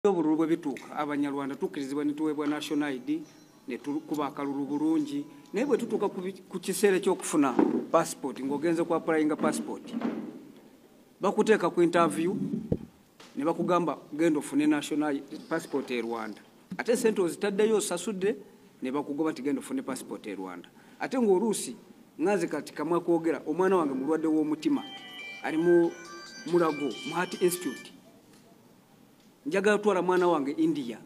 Obululu bwe bituuka, Abanyarwanda tukkirizibwa ne tuweebwa national ID ne tukuba akalulu bulungi, naye bwe tutuuka ku kiseera ekyokufuna passport, ng'ogenze ku applyinga passport, bakuteeka ku interview ne bakugamba genda ofune national passport e Rwanda, ate sente ozitaddeyo, osasudde, ne bakugoba nti genda ofune passport e Rwanda. Ate ng'oluusi ŋŋanze kati kamwa kwogera, omwana wange mulwadde w'omutima, ali mu Mulago mu Heart Institute, njagala kutwala mwana wange India,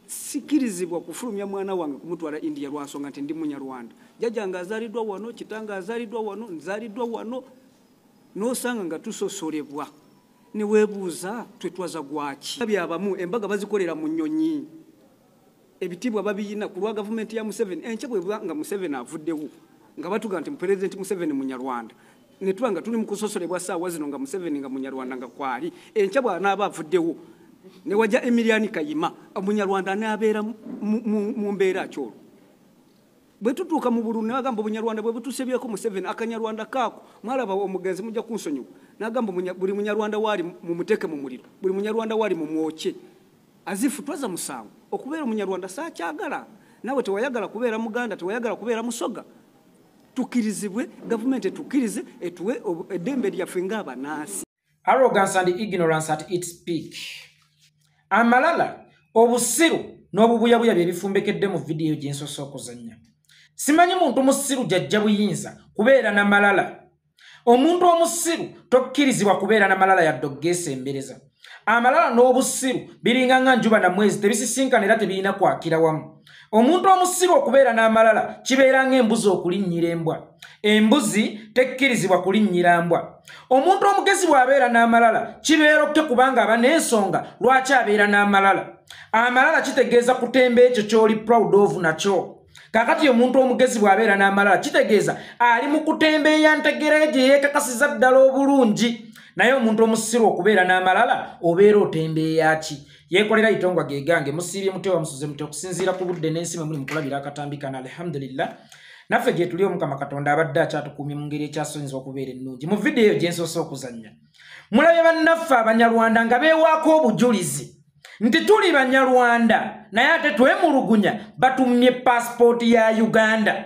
sikirizibwa kufulumya mwana wange kumutwala India lwansonga nti ndi Munyarwanda. Jjajjange azaaliddwa wano, kitange azaaliddwa wano, nzaaliddwa wano, n'osanga nga tusosolebwa ne weebuuza twetwaza gwaki. Byabamu embaga bazikolera mu nnyonyi, ebitiibwa babiyina ku lwa gavumenti ya Museveni. Enkya bweba nga Museveni avuddewo, nga batuga nti Pulezidenti Museveni Munyarwanda, ne tuba nga tuli mu kusosolebwa saawa zino nga Museveni nga Munyarwanda nga kwali, enkya bw'anaaba avuddewo ne wajja Emiliani Kayima Omunyarwanda, anaabeera mu mbeera ki olwo? Bwe tutuuka mu bululu ne bagamba Obunyarwanda bwe butusebyeko Museveni, Akanyarwanda kaako mwalaba omugenzi, mujja kunsonyiwa, n'agamba buli Munyarwanda waali mumuteeke mu muliro, buli Munyarwanda waali mumwokye, azifu twaza musango okubeera Omunyarwanda. Saakyagala, naawe tewayagala kubeera Muganda, tewayagala kubeera Musoga. Tukkirizibwe, gavumenti etukkirize, etuwe eddembe lyaffe ng'abanaasi. Arrogance and ignorance at its peak. Amalala, obusiru n'obubuyabuya bye bifumbekedde mu vidiyo gye nsoose okuzannya. Simanyi muntu musiru jajja buyinza kubeera na malala. Omuntu omusiru tokkirizibwa kubeera na malala yadde okugeesembereza. Amalala n'obusiru biringa nga njuba na mwezi, tebisisinkana era tebirina kwakira wamu. Omuntu omusiru okubeera n'amalala kibeera ng'embuzi okulinnyira embwa. Embuzi tekkirizibwa kulinnyira mbwa. Omuntu omugezi bw'abeera n'amalala kibeera okke, kubanga aba n'ensonga lwaki abeera n'amalala. Amalala kitegeeza kutemba ekyo ky'oli proud of nakyo. Kaakati omuntu omugezi bw'abeera n'amalala kitegeeza ali mu kutembeeya ntegera gye yeekakasiza ddala obulungi. Naye omuntu omusiru okubeera n'amalala, obeera otembeeya ki? Yeekolera itongwa gegange. Musiibye mutewa, musuze mute okusinziira ku budde n'ensi mwe muli mukulabira akatambi kano? Alhamdulillah, naffe gye tuli, Omukama Katonda abadde akyatukuumye mu ngeri ekyasoyinza okubeera ennungi. Mu vidiyo eyo gye nsoose okuzannya, mulabye bannaffe Abanyarwanda nga beewaako obujulizi nti tuli Banyarwanda, naye ate twemulugunya batumye pasipooti ya Uganda.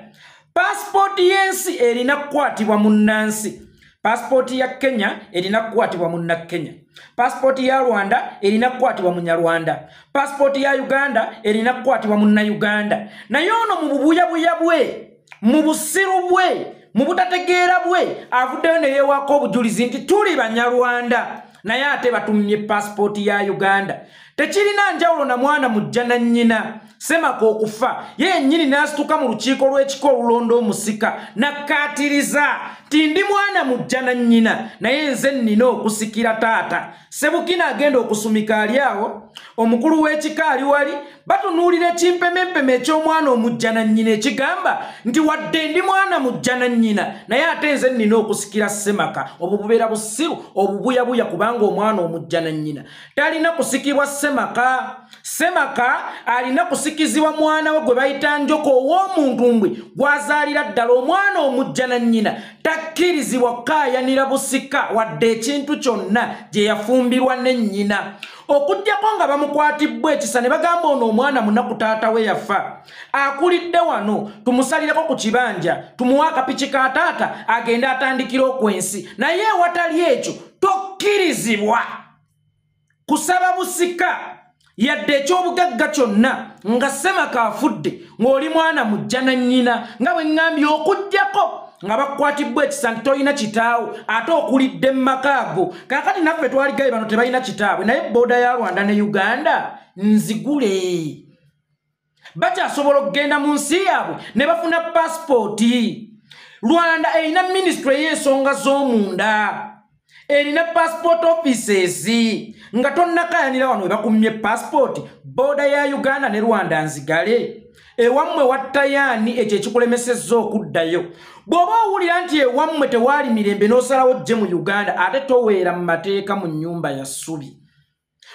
Pasipooti y'ensi erina kukwatibwa munnansi. Pasipooti ya Kenya erina kukwatibwa munnakenya, pasipooti ya Rwanda erina kukwatibwa Munyarwanda, pasipooti ya Uganda erina kukwatibwa Munnayuganda. Naye ono mu bubuyabuya bwe, mu busiru bwe, mu butategeera bwe, avuddeyo ne yeewaako obujulizi nti tuli Banyarwanda, naye ate batumye pasipooti ya Uganda. Tekirina njawulo na mwana mujja na nnyina Semaka okufa, ye yennyini n'asituka mu lukiiko lw'ekika olulonda omusika nakkaatiriza nti ndi mwana mujja na nnyina, naye nze nnina okusikira taata Sebukina. Agenda okusumika ali awo, omukulu w'ekika ali wali, batunuulira ekimpemempeme eky'omwana omujja na nnyina ekigamba nti wadde ndi mwana mujja na nnyina, naye ate nze nnina okusikira Semaka. Obwo bubeera busiru obubuyabuya, kubanga omwana omujja na nnyina talina kusikibwa Semaka. Semaka alina kusikizibwa mwana we gwe bayita Njoka ow'omuntu mbwe gwazaalira ddala. Omwana omujja na nnyina takkirizibwa kukaayanira busika wadde ekintu kyonna gye yafumbirwa ne nnyina, okugjako nga bamukwatibbwa ekisa ne bagamba ono omwana munaku, taata we yafa, akulidde wano, tumusalireko ku kibanja, tumuwe akapiki ka taata agende atandikira okwensi. Naye ewatali ekyo tokkirizibwa kusaba busika yadde ekyobugagga kyonna nga Semaka afudde ng'oli mwana mujja na nnyina, nga bwe ŋŋambye, okugjako nga bakukwatibbwa ekisa nti tolina kitaawo ate okulidde mu maka ago. Kaakati naffe twaligaye bano tebalina kitaabwe, naye border ya Rwanda ne Uganda nzigule, bakyasobola okugenda mu nsi yaabwe ne bafuna pasipooti. Rwanda erina minisitule ey'ensonga z'omunda, erina passport offices. Nga tonnakayanira wano webakumye passport, border ya Uganda ne Rwanda nzigale. Ewammwe wattayaani ekyo ekikulemesezza okuddayo? Bw'oba owulira nti ewammwe tewaali mirembe n'osalawo jje mu Uganda, ate toweera mu mateeka mu nnyumba ya ssubi.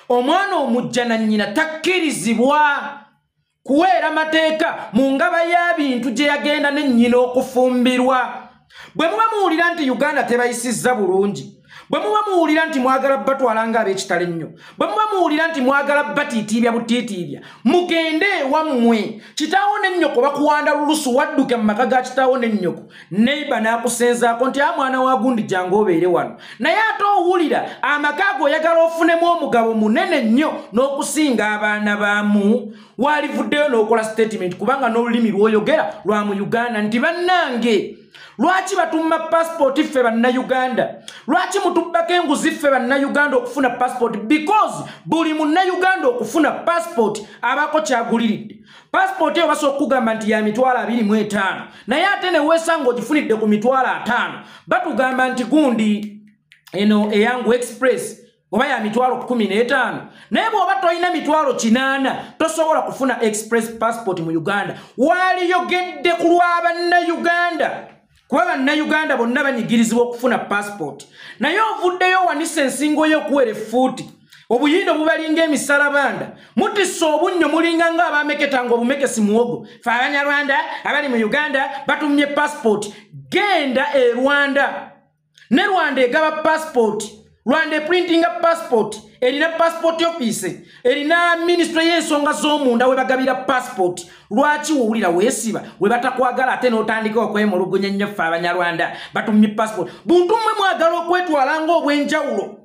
Omwana omujja na nnyina takkirizibwa kuweera mateeka mu ngaba ya bintu gye yagenda ne nnyina okufumbirwa. Bwe muba muwulira nti Uganda tebayisizza bulungi, Bwe muba muwulira nti mwagala batwala nga ab'ekitalo ennyo, bwe muba muwulira nti mwagala batiitiibya butiitiibya, mugende ewammwe. Kitaawo n'ennyoko bakuwanda lulusu, wadduke mu maka ga kitaawo n'ennyoko, neighbor n'akusenzaako nti a mwana wa gundi jangu obeere wano. Naye ate owulira amaka ago oyagala ofunemu omugabo munene nnyo n'okusinga abaana baamu, waalivuddeyo n'okola statement kubanga n'olulimi lw'oyogera lwa mu Uganda nti bannange lwaki batumma passport ffe bannayuganda? Lwaki mutubbako enguzi ffe bannayuganda okufuna passport? Because buli munnayuganda okufuna passport abaako kyaguliridde. Passport eyo basobola okukugamba nti ya 25,000, naye ate ne weesanga ogifunidde ku 50,000. Batugamba nti gundi eno eyangu express oba ya 15,000, naye bw'oba tolina 800,000 tosobola kufuna express passport mu Uganda. Waaliyogedde ku lwa bannayuganda, kuba bannayuganda bonna banyigirizibwa okufuna passport, naye ovuddeyo wanisa ensingo yo okuwera effuuti, obuyindo bubalinga emisalabanda, mutisse obunnyo mulinga ng'abameketanga obumekesi muwogo. Ffe Abanyarwanda abali mu Uganda batumye passport. Genda e Rwanda, ne Rwanda egaba passport, Rwanda eprintinga passport, erina passport office, erina ministry y'ensonga z'omunda we bagabira passport. Lwaki wowulira weesiba we batakwagala ate n'otandika okwemulugunya ennyo ffe Abanyarwanda batumye passport? Buntu mmwe mwagala okwetwala ng'obw'enjawulo,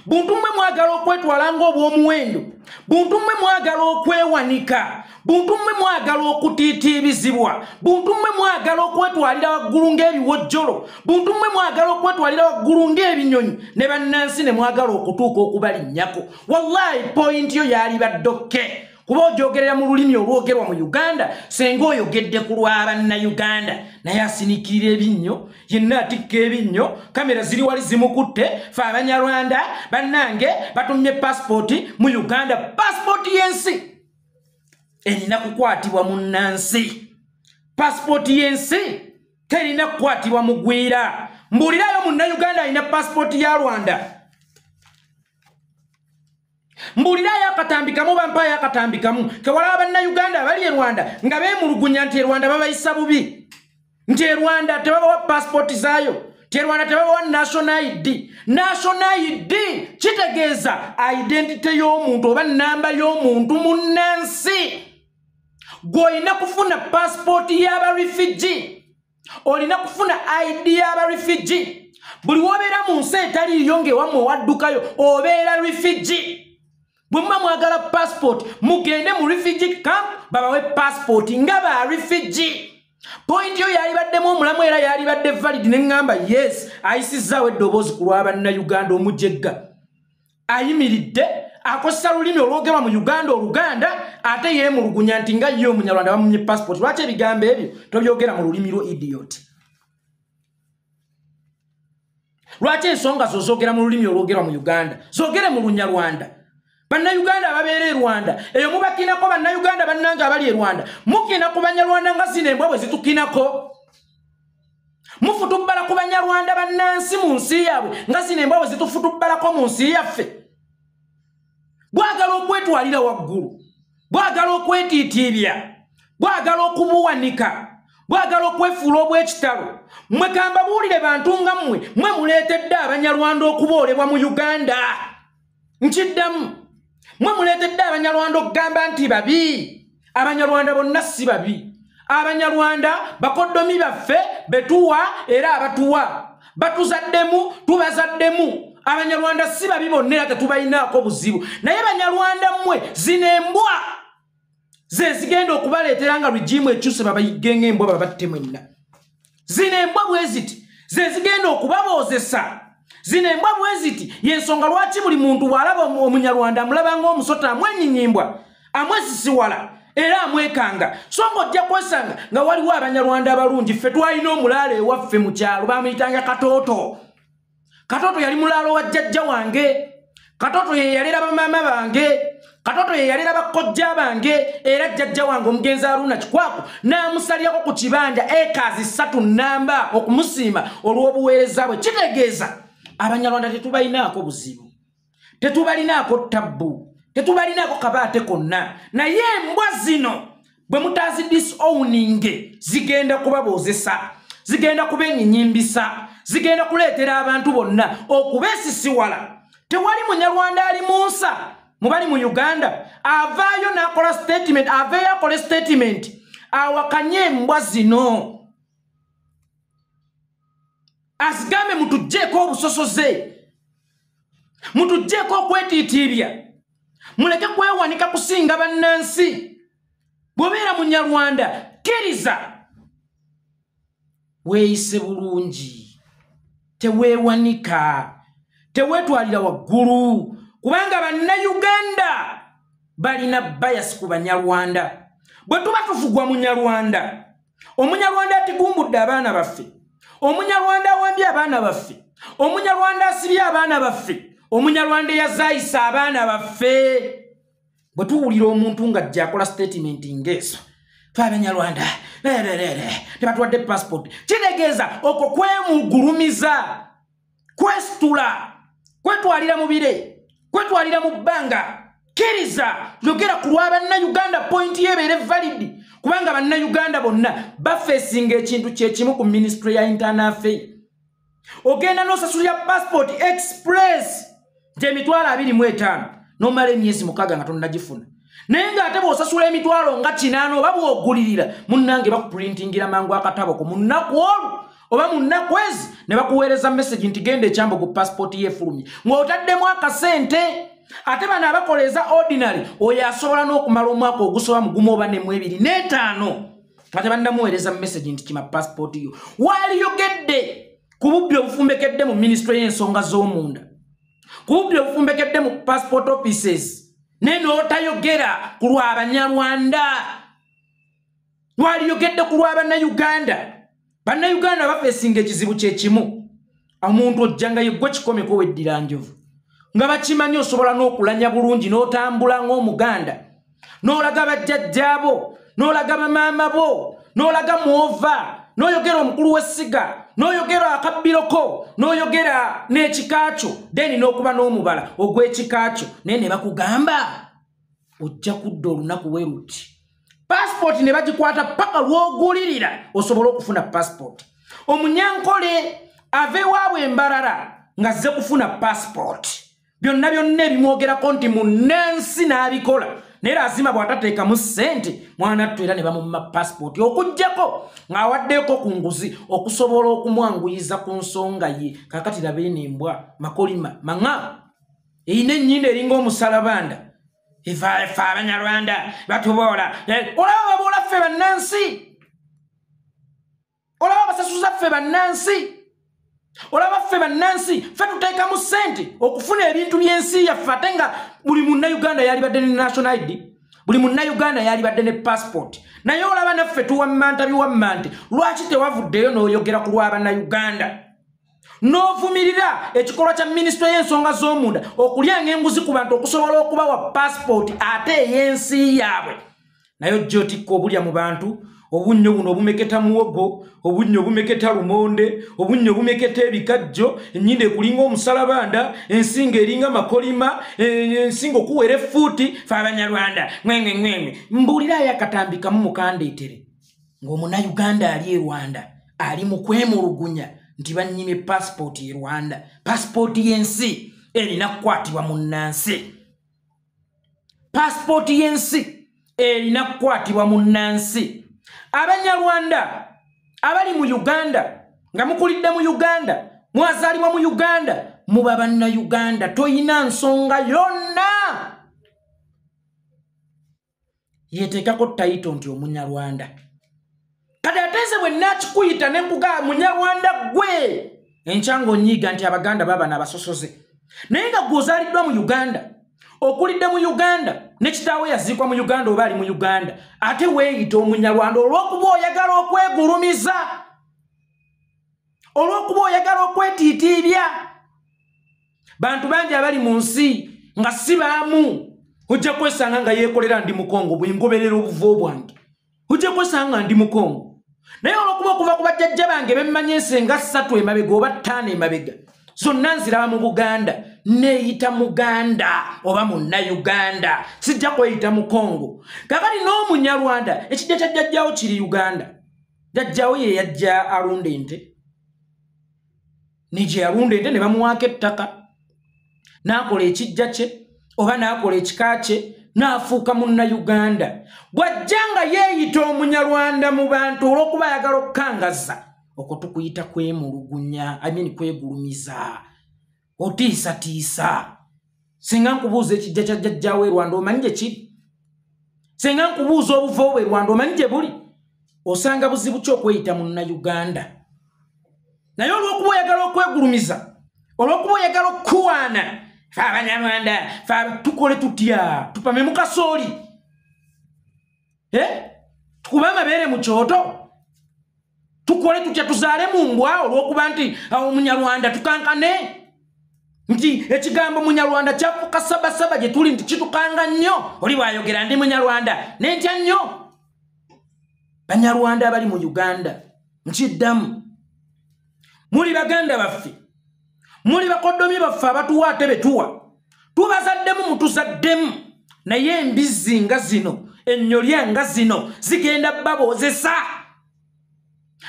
buntu mmwe mwagala okwetwala ng'obw'omuwendo, buntu mmwe mwagala okwewanika, buntu mmwe mwagala okutiitiibizibwa, buntu mmwe mwagala okwetwalira waggulu ng'ebiwojjolo, buntu mmwe mwagala okwetwalira waggulu ng'ebinyonyi, ne bannansi ne mwagala okutuuka okubalinnyako. Wallahi point yo yalibadde okay, kuba ogyogerera mu lulimi olwogerwa mu Uganda, senga oyogedde ku lwa bannayuganda, naye asinikirira ebinnyo, yenna atikka ebinnyo, kamera ziri wali zimukutte. Ffe Abanyarwanda bannange batumye passport mu Uganda. Passport y'ensi erina kukwatibwa munnansi, passport y'ensi terina kukwatibwa mugwira. Mbuulirayo munnayuganda alina passport ya Rwanda. Mbuulirayo akatambi kamu, bampayo akatambi kamu kewalaba bannayuganda abali e Rwanda nga beemulugunya nti e Rwanda babayisa bubi, nti e Rwanda tebabawa passport zaayo, nti e Rwanda tebabawa national ID. National ID kitegeeza identity y'omuntu oba namba y'omuntu munnansi. Gw'olina kufuna passport y'abarefugee, olina kufuna ID y'abarefugee. Buli w'obeera mu nsi etaliiyo ng'ewammwe waddukayo obeera refugee. Bwe muba mwagala passport mugende mu refugee camp babawe passport nga ba refugee. Point yo yalibaddemu omulamu era yalibadde valid, ne ŋŋamba yes, ayisizzaawo eddoboozi ku lwa bannayuganda. Omujegga ayimiridde akozesa lulimi olwogerwa mu Uganda Oluganda, ate yeemulugunya nti nga ye Omunyarwanda bamunye passport. Lwaki ebigambo ebyo tobyogera mu lulimi lwo, idiot? Lwaki ensonga zo zoogera mu lulimi olwogerwa mu Uganda? Zoogere mu Lunyarwanda. Bannayuganda ababeera e Rwanda eyo mubakinako. Bannayuganda bannange abali e Rwanda mukina ku Banyarwanda nga zino embwa bwe zitukinako. Mufutubbala ku Banyarwanda bannansi mu nsi yaabwe nga zino embwa bwe zitufutubbalako mu nsi yaffe. Bwagala okwetwalira waggulu, bwagala okwetiitiibya, bwagala okubuwanika, bwagala okwefuula obw'ekitalo. Mmwe kambabuulire bantu nga mmwe, mmwe muleetedde Abanyarwanda okuboolebwa mu Uganda. Nkiddamu, mmwe muleetedde Abanyarwanda okugamba nti babi. Abanyarwanda bonna si babi. Abanyarwanda bakoddomi baffe betuwa era abatuwa, batuzaddemu, tubazaddemu. Abanyarwanda si babi bonna era tetubalinaako buzibu, naye Banyarwanda mmwe zino embwa ze zigenda okubaleetera nga regime ekyuse babayigge ng'embwa babatte mwenna. Zino embwa bwe ziti ze zigenda okubaboozesa. Zino embwa bwe ziti y'ensonga lwaki buli muntu bw'alaba Omunyarwanda amulaba ng'omusota, amwenyinyimba, amwesisiwala era amwekanga. So ng'ojja kwesanga nga waliwo Abanyarwanda abalungi. Ffe twalina omulaalo ewaffe mu kyalo bamuyitanga Katooto. Katoto yali mulaalo wa jjajja wange. Katoto ye yalera bamaama bange. Katoto ye yalera bakojja bange. Era jjajja wange omugenzi Haruna Kikwako n'amusalirako ku kibanja ekazi 3 namba okumusiima olw'obuweereza bwe. Kitegeeza Abanyarwanda tetubalinaako buzibu, tetubalinaako tabbu, tetubalinaako kabaate konna, naye embwa zino bwe mutazi disowning zigenda kubaboozesa. Zigenda kuba ennyinyimbisa, zigenda kuleetera abantu bonna okubeesisiwala. Tewali munyarwanda ali mu nsa mubali mu Uganda avaayo n'akola statement, aveeyo akole statement awakanye embwa zino, azigambe mutuggyeko obusosoze, mutuggyeko okwetiitiibya, muleke kwewanika kusinga bannansi. Bw'obeera munyarwanda kkiriza weeyise bulungi, teweewanika, teweetwalira waggulu, kubanga bannayuganda balina bias ku banyarwanda. Bwe tuba tufugwa munyarwanda, omunyarwanda atigumbudde abaana baffe, omunyarwanda awambye abaana baffe, omunyarwanda asibye abaana baffe, omunyarwanda eyazaayisa abaana baffe. Bwe tuwulira omuntu ng'ajja akola statement ng'ezo, ffe abanyarwanda tebatuwadde passport, kitegeeza okwo kwemugulumiza, kwesitula, kwetwalira mu bire, kwetwalira mu bbanga. Kkiriza yogera ku lwa bannayuganda, point yebeere valid, kubanga bannayuganda bonna bafeesinga ekintu kyekimu ku ministry ya internal affairs. Ogenda n'osasulira passport express nti 25,000 n'omala emyezi 6 nga tonnagifuna, naye ng'ate bw'osasula 800,000 oba bw'ogulirira, munnange bakuprintingira mangu akatabo ko mu nnaku olwo oba mu nnaku ezi ne bakuweereza message nti genda ekyambogo passport yeefulumye ng'otaddemu akasente. Ate bano abakola eza ordinary, oyo asobola n'okumala omwaka ogusoba mu 1 oba ne mu 2 n'etaano nga tebannamuweereza message nti kima passport yo. Waaliyogedde ku bubbi obufumbekedde mu ministry y'ensonga z'omunda, ku bubbi obufumbekedde mu passport offices, naye n'otayogera ku lw'abanyarwanda. Waaliyogedde ku lw'abannayuganda. Bannayuganda bafeesinga ekizibu kye kimu. Omuntu ojja nga yeggwe kikomeko weddira njovu, nga bakimanyi osobola n'okulanya bulungi n'otambula ng'omuganda, n'olaga bajjajjaabo, n'olaga bamaama bo, n'olaga mwova, n'oyogera omukulu w'essiga, n'oyogera akabbiroko, n'oyogera n'ekika kyo, then n'okuba n'omubala ogw'ekika kyo, naye ne bakugamba ojja kudda olunaku bwe luti. Passport ne bagikwata paka lw'ogulirira osobole okufuna passport. Omunyankole ava ewaabwe Embarara ng'azze kufuna passport, byonna byonna ebimwogerako nti munnansi n'abikola, naye lazima bw'atateekamu ssente mwana attu era ne bamumma passport, okuggyako ng'awaddeeko ku nguzi okusobola okumwanguyiza ku nsonga ye. Kaakati laba eno embwa makolima maŋa erina ennyindo eringa omusalabanda, efa ffe abanyarwanda batuboola. Olaba baboola ffe bannansi, olaba basasuza ffe bannansi, olaba ffe bannansi ffe tuteekamu ssente okufuna ebintu by'ensi yaffe, ate nga buli munnayuganda yalibadde ne national ID, buli munnayuganda yalibadde ne passport. Naye olaba naffe tuwammanta biwammante. Lwaki tewavuddeyo n'oyogera ku lw'abannayuganda, n'ovumirira ekikolwa kya minisitule y'ensonga z'omunda okulyanga enguzi ku bantu okusobola okubawa passport ate ey'ensi yaabwe? Naye ojja otikka obulya mu bantu, obunnyo buno obumeketa muwogo, obunnyo obumeketa lumonde, obunnyo obumeketa ebikajjo, ennyindo ekulinga omusalabanda, ensinga eringa makolima, ensinga okuwera effuuti. Ffe abanyarwanda ngwengwe ngwengwe. Mbuulirayo akatambi kamu mukandeetere ng'omunnayuganda ali e Rwanda ali mu kwemulugunya nti bannyimye passport e Rwanda. Passport y'ensi erina kukwatibwa munnansi, passport y'ensi erina kukwatibwa munnansi. Abanyarwanda abali mu Uganda, nga mukulidde mu Uganda, mwazaalibwa mu Uganda, muba bannayuganda, toyina nsonga yonna yeteekako tayito nti omunyarwanda. Kati ate nze bwe naakikuyita ne nkugamba munyarwanda ggwe, enkya ng'onyiiga nti Abaganda baba n'abasosoze, naye nga ggwe ozaaliddwa mu Uganda, okulidde mu Uganda, ne kitaawe yaziikwa mu Uganda oba ali mu Uganda, ate weeyita omunyarwanda olw'okuba oyagala okwegulumiza, olw'okuba oyagala okwetiitiibya. Bantu bangi abali mu nsi nga si baamu, ojja kwesanga nga yeekolera ndi Mukongo, bwe ngoberera obuvo bwange, ojja kwesanga ndi Mukongo. Naye olw'okuba okuva ku bajjajja bange bemmanya ensenga 3 emabega oba 5 emabega, zonna nziraba mu Buganda, neeyita Muganda oba Munnayuganda, sijja kweyita Mukongo. Kaakati n'Omunyarwanda ekijja kya jjajjaawo kiri Uganda, Jjajjaawo ye yajja alunda ente, ne gye yalunda ente ne bamuwaako ettaka, n'akola ekijja kye oba n'akola ekika kye, n'afuuka munnayuganda. Bw'ajja nga yeeyita omunyarwanda mu bantu olw'okuba ayagala okukangazza, okwo tukuyita kwemulugunya, I mean kwegulumiza, otiisatiisa. Singa nkubuuza ekijja kya jjajjaawo e Rwanda omanyi gye kiri? Singa nkubuuza obuvo bwe Rwanda omanyi gye buli? Osanga buzibu ki okweyita munnayuganda? Naye olw'okuba oyagala okwegulumiza, olw'okuba oyagala okukuwaana, fe Abanyarwanda, fe tukole tutya? Tupame mu kasooli, tukube amabeere mu kyoto, tukole tutya? Tuzaale mu mbwa olw'okuba nti omunyarwanda tukankane, nti ekigambo munyarwanda kyafuuka sabasaba gye tuli, nti kitukanga nnyo. Oli bw'ayogera ndi munyarwanda nentya nnyo. Banyarwanda abali mu Uganda, nkiddamu, muli baganda baffe, muli bakoddomi baffe abatuwa ate betuwa, tubazaddemu mutuzaddemu, naye embizzi nga zino, ennyolya nga zino zigenda baboozesa.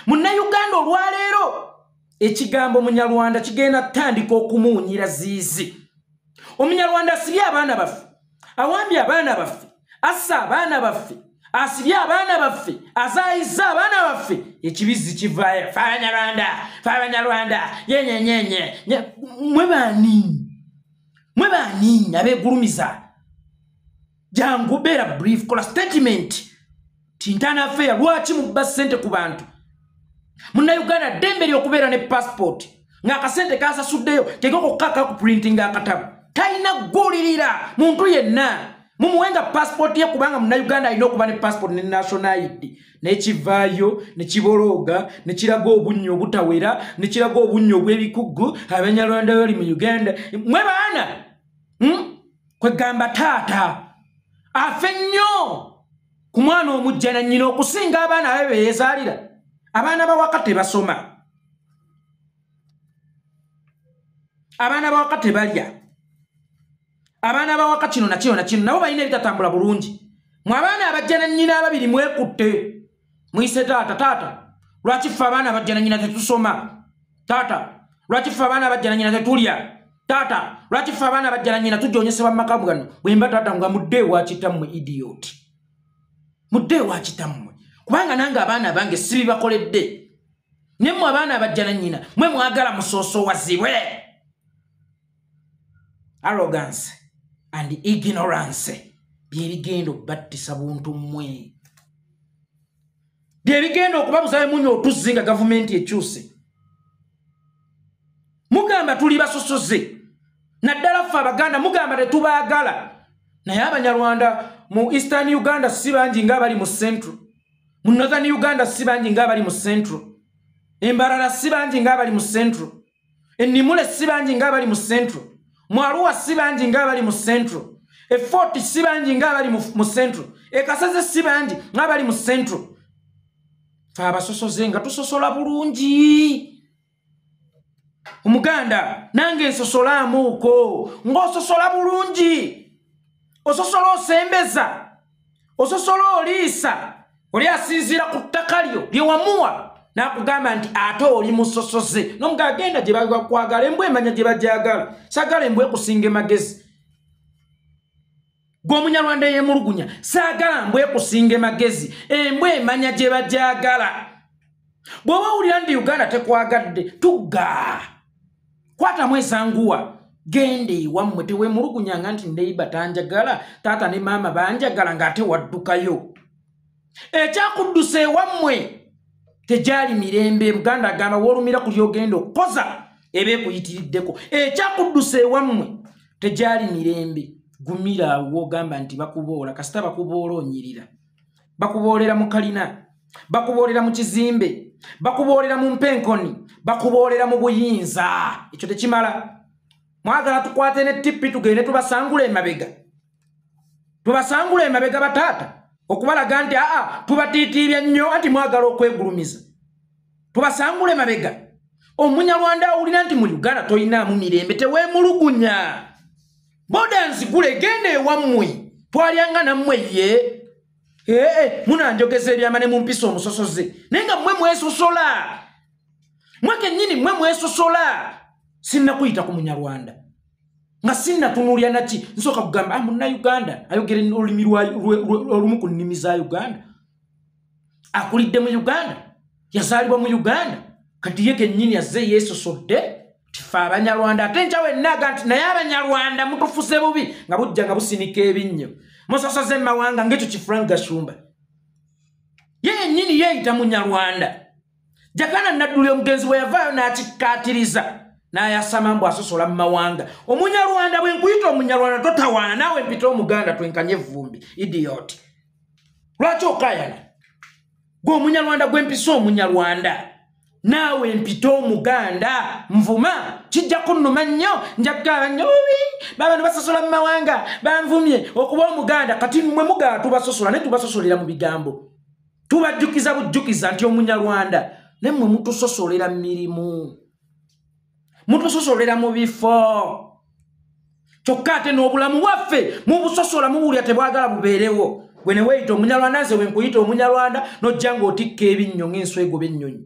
Munnayuganda olwaleero ekigambo munyarwanda kigenda kutandika okumuwunyira ziizi. Omunyarwanda asibye abaana baffe, awambye abaana baffe, assa abaana baffe, asibye abaana baffe, azaayizza abaana baffe, ekibizzi kivaayo, fe Abanyarwanda, fe Abanyarwanda, yenyenyenye. Mwe baani? Mwe baani abeegulumiza? Jangu beera brief, kola statement tintana affair. Lwaki mubba ssente ku bantu? Munnayuganda ddembe ly'okubeera ne passport ng'akasente kasasuddeyo tekokokka ku printing akatabo, talina ggulirira muntu yenna, mumuwenga passport ye, kubanga munnayuganda alina okuba ne passport ne national ID. N'ekivaayo ne kibolooga ne kiraga obunnyo obutawera, ne kiraga obunnyo obw'ebikuggu. Abanyarwanda bali mu Uganda, mwe baana, Kwegamba taata afe nnyo ku mwana omujja na nnyina okusinga abaana abe beyeezaalira. Abaana bawaka tebasoma, abaana bawaka tebalya, abaana bawaka kino na kino na kino, nabo balina ebitatambula bulungi. Mwe abaana abajja na nnyina ababiri mwekutte, muyise taata, taata lwaki ffe abaana abajja na nnyina tetusoma? Taata lwaki ffe abaana abajja na nnyina tetulya? Taata lwaki ffe abaana abajja na nnyina tujonyesebwa mu maka gano? Bwe mba taata nga mudde ewa kitammwe, idiot, mudde ewa kitammwe, kubanga nange abaana bange sibibakoledde. Ne mmwe abaana abajja na nnyina mwe mwagala musoosowazibwe. Arrogance and ignorance byebigenda okubattisa buntu mmwe, byebigenda okubabuzayo munywa otuzzi nga gavumenti ekyuse. Mugamba tuli basosoze, naddala ffe Abaganda mugamba tetubaagala, naye Abanyarwanda mu Eastern Uganda si bangi ng'abali mu Central, mu Northern Uganda si bangi ng'abali mu Central, Embarara si bangi ng'abali mu Central, Ennimule si bangi ng'abali mu Central, mu Arua si bangi ng'abali mu Central, e Fort si bangi ng'abali mu Central, e Kasese si bangi ng'abali mu Central. Ffe abasosoze nga tusosola bulungi. Omuganda nange nsosolaamuuko, ng'ososola bulungi, ososola osembeza, ososola oliisa, oli asinziira ku ttaka lyo lye wamuwa n'akugamba nti ate oli musosoze. N'omuga agenda gye bakwagala, embwa emanya gye bagyagala, saagala embwa ekusinga emagezi. Gwe omunyarwanda eyemulugunya, saagala mbwa ekusinga emagezi, embwa emanya gye bagyagala. Bw'oba owulira nti Uganda tekwagadde, tugga, kwatamu esanguwa, genda ewammwe, teweemulugunyanga nti neighbor tanjagala, taata ne maama banjagala, ng'ate waddukayo. Ekyakuddusa ewammwe tegyali mirembe. Muganda agamba w'olumira ku ly'ogenda okukoza eba ekuyitiriddeko. Ekyakuddusa ewammwe tegyali mirembe. Gumira awo w'ogamba nti bakuboola, kasita bakuboola onyirira. Bakuboolera mu kalina, bakuboolera mu kizimbe, bakuboolera mu mpenkoni, bakuboolera mu buyinza. Ekyo tekimala. Mwagala tukwate ne tippi tugende tubasangule emabega, tubasangule emabega bataata, okubalaga nti aa tubatiitiibya nnyo, anti mwagala okwegulumiza, tubasangule emabega. Omunyarwanda awulira nti mu Uganda toyinaamu mirembe, teweemulugunya. Boda nzigule, genda ewammwe, twalyanga nammwe ye. Munanjogeza ebyama ne mumpisa omusosoze, naye nga mmwe mwesosola, mwe kennyini mmwe mwesosola. Sinnakuyita ku Munyarwanda nga sinnatunuulya naki, nsooka kugamba Munnayuganda ayogera olulimi olumu ku nnimi za Uganda, akulidde mu Uganda, yazaalibwa mu Uganda, kati ye kennyini azze yeesosodde tife Abanyarwanda. Ate nkya wenna nti naye Abanyarwanda mutufuse bubi, nga bujja nga businika ebinnyo, musosoze mawanga ng'ekyo ki Frank Gashumba ye yennyini yeeyita Munyarwanda. Jakana Nadduli omugenzi bwe yavaayo n'akikkaatiriza n'ayasama mbu asosola mu mawanga. Omunyarwanda bwe nkuyita Omunyarwanda totawaana, naawe mpita Omuganda twenkanye evvumbi. Idiot, lwaki okaayana? Gwe Omunyarwanda gwe mpisa Omunyarwanda, naawe mpita Omuganda, nvuma kijja kunnuma nnyo, nja kukaaba nnyo bubi, babantu basosola mu mawanga banvumye okuba Omuganda. Kati mmwe mugala tubasosola, naye tubasosolera mu bigambo, tubajjukiza bujjukiza nti Omunyarwanda, naye mmwe mutusosolera mu mirimu, mutusosolera mu bifo, kyokka ate n'obulamu bwaffe mubusosola, mubuulya tebwagala bubeerewo. Gwe ne weeyita Omunyarwanda, nze we nkuyita Omunyarwanda n'ojja ng'otikka ebinnyo ng'enswa egoba ennyonyi.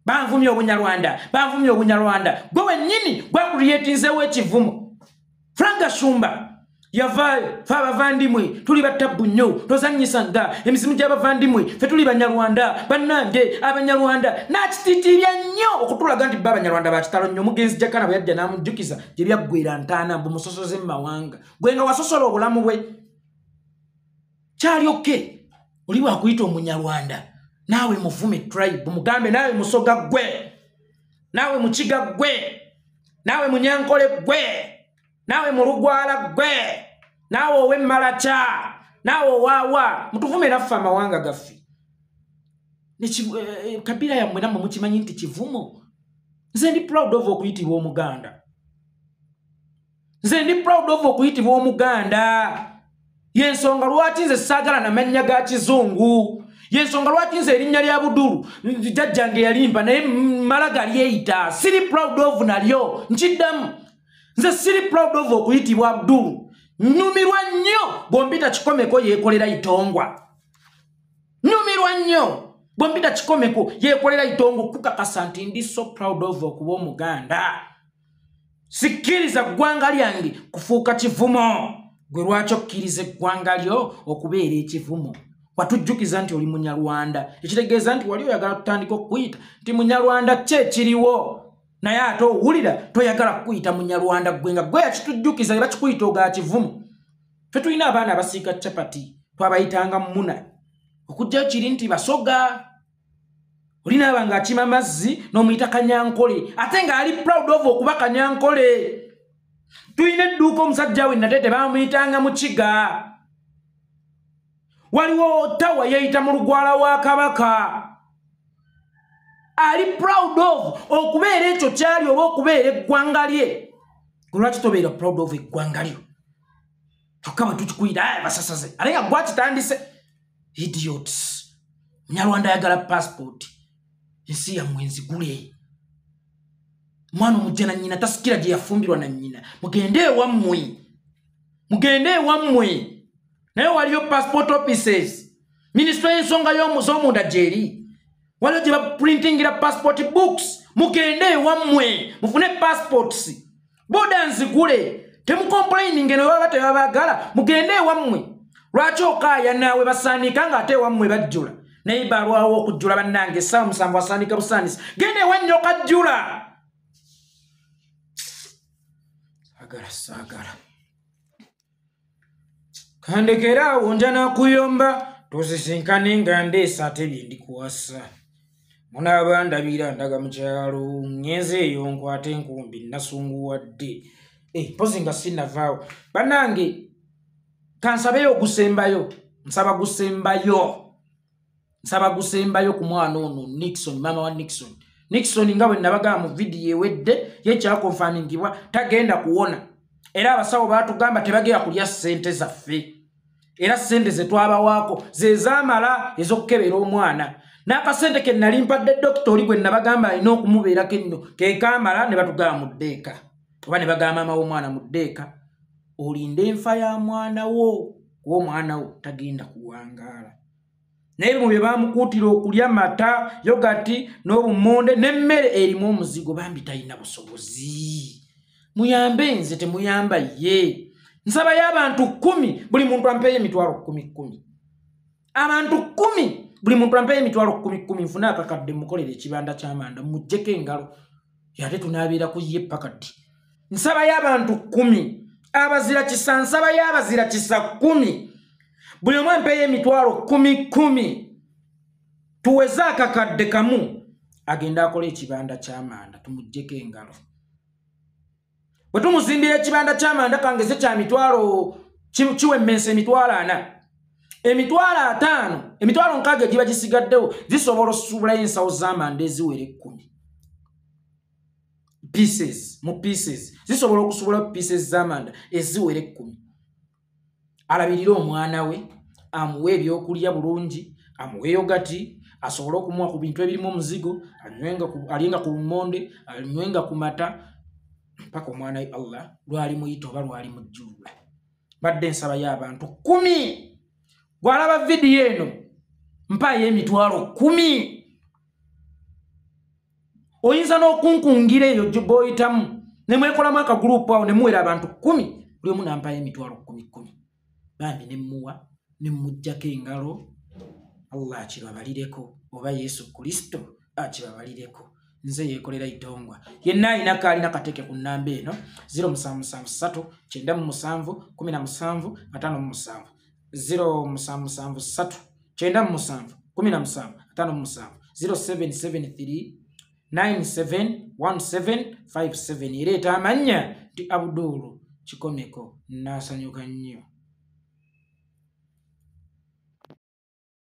Banvumye Obunyarwanda, banvumye Obunyarwanda, gwe wennyini gwakuliyetinzeewo ekivumo. Frank Gashumba yavaayo, fe abavandimwe tuli battabbu nnyo, tozannyisa nga emizimu gy'abavandimwe, ffe tuli Banyarwanda, bannange Abanyarwanda. N'akitiitiibya nnyo okutulaga nti bo Abanyarwanda ba kitalo nnyo. Omugenzi Jakana bwe yajja n'amujjukiza gye byaggwera ntaana mbu musosoze mu mawanga, gwe nga wasosola obulamu bwe. Kyali okke oli bwakuyita Omunyarwanda, naawe muvume tribe, mugambe naawe Musoga ggwe, naawe Mukiga ggwe, naawe Munyankole ggwe, naawe Mulugwala ggwe, naawe ow'Emmalaca, naawe owaawa. Mutuvume naffe amawanga gaffe. Kabira yammwe nammwe mukimanyi nti kivumo. Nze ndi proud of okuyitibwa Omuganda, nze ndi proud of okuyitibwa Omuganda. Yensonga lwaki nze saagala na mannya ga kizungu, yensonga lwaki nze erinnya lya Budulu jjajjange yalimpa naye mmala galyeyita, siri proud of nalyo. Nkiddamu, nze siri proud of okuyitibwa Abdulu. Nnyumirwa nnyo bw'ompita Kikomeko yeekolera Itongwa, nnyumirwa nnyo bw'ompita Kikomeko yeekolera Itongwa, okukakasa nti ndi so proud of okuba Omuganda. Sikkiriza ggwanga lyange kufuuka kivumo. Gwe lwaki okkiriza eggwanga lyo okubeera ekivumo? Watujjukiza nti oli Munyarwanda, ekitegeeza nti wali oyagala tutandika okukuyita nti Munyarwanda ki ekiriwo, naye ate owulira toyagala kukuyita Munyarwanda, gwe nga gwe yakitujjukiza ne bakikuyita oga kivumo. Ffe tulina abaana abasiika capati twabayitanga Muna, okujjayo kiri nti Basoga. Olina aba ng'akima mazzi n'omuyita Kanyankole, ate ng'ali proud of okuba Kanyankole. Tulina edduuka omusajja we Natete bamuyitanga Mukiga. Waliwo Tawa yeeyita mu Lugwala wa Kabaka, ali proud of okubeera ekyo kyali oba okubeera eggwanga lye. Lwaki tobeera proud of eggwanga lyo? Kyokka bwe tukikuyita basasaze, ate nga gwakitandise. Idiots. Munyarwanda ayagala passport, ensi yammwe nzigule. Mwana omujja na nnyina tasikira gye yafumbirwa na nnyina, mugende ewammwe, mugende ewammwe. Naye waliyo passport offices, minisitule y'ensonga z'omunda gyeri, waliyo gye baprintingira passport books. Mugende ewammwe mufune passports, boda nzigule, temucomplaininge ne baba tebabaagala, mugende ewammwe. Lwaki okaaya naawe basaanika ng'ate ewammwe bajjula? Naye balwawo okujjula bannange, essaawa 7 asaanika busaanisi, genda ewannyoka jjula. Saagala, saagala kandekera awo, nja nakuyomba tosisinkane nga ndeesa ate bye ndikuwasa. Munaaba ndabira ndaga mu kyalo, ŋŋenze eyo nkwate enkumbi nasunguwadde. Mpozi nga sinnavaawo bannange, kansabeyo ogusembayo, nsaba gusembayo, nsaba gusembayo ku mwana ono Nixon, maama wa Nixon. Nixon nga bwe nabagamba mu vidiyo ewedde, ye kyakonfamingibwa tagenda kuwona, era abasawo baatugamba tebagenda kulya ssente zaffe, era ssente ze twabawaako ze zaamala ez'okukebera omwana. N'akasente ke nali mpadde dokita oli gwe nabagamba alina okumubeerako ennyo ke kaamala, ne batugamba mu ddeeka, oba ne bagamba maama w'omwana mu ddeeka, olinde enfa ya mwana wo. Kuba omwana wo tagenda kuwangaala. Naye mu bye bamukuutira okulya mata, yogati n'obumonde n'emmere erimu omuzigo, bambi talina busobozi. Muyambe nze, temuyamba ye. Nsabayo abantu 10, buli muntu ampeeyo emitwalo 10 10. Abantu 10, buli muntu ampeeyo emitwalo 10 10, nfune akakadde mukolere ekibanda ky'amanda, muggyeko engalo. Ate tunaabeera ku ye paka ddi? Nsabayo abantu 10, abazira kisa, nsabayo abazira kisa 10. Buli omu ampeeyo emitwalo 10 10. Tuweze akakadde kamu, agende akole ekibanda ky'amanda, tumuggyeko engalo. Bwe tumuzimbira ekibanda ky'amanda kangeze kya mitwalo, kiwemmensa emitwalo 40. Emitwalo 5, emitwalo 6 egiba gisigaddewo zisobola osuubulayo ensawo z'amanda eziwera 10. Pieces, mu pieces. Zisobola okusuubulayo pieces z'amanda eziwera 10. Alabirire omwana we, amuwe ebyokulya bulungi, amuwe yogati, asobole okumuwa ku bintu ebirimu omuzigo, alyenga ku lumonde, anywenga ku mata, mpaka omwana we Allah lwali muyita oba lwali mujjulula. Badde nsabayo abantu 10. Bw'alaba vidiyo eno, mpaayo emitwalo 10. Oyinza n'okunkungira eyo bw'oyitamu, ne mwekolamu akagurupu awo ne muwera abantu 10, buli omu n'ampaayo emitwalo 10 10. Bambi ne mmuwa, ne mmuggyako engalo, Allah akibabalireko, oba Yesu Kristo akibabalireko. Nze yeekolera Itongwa. Yenna alina k'alina kateeke ku nnamba eno, 0773 97 17 57. 0773 97 17 57. 0773 971757. Ereeta amannya nti Abdul Kikomeko. Nnaasanyuka nnyo.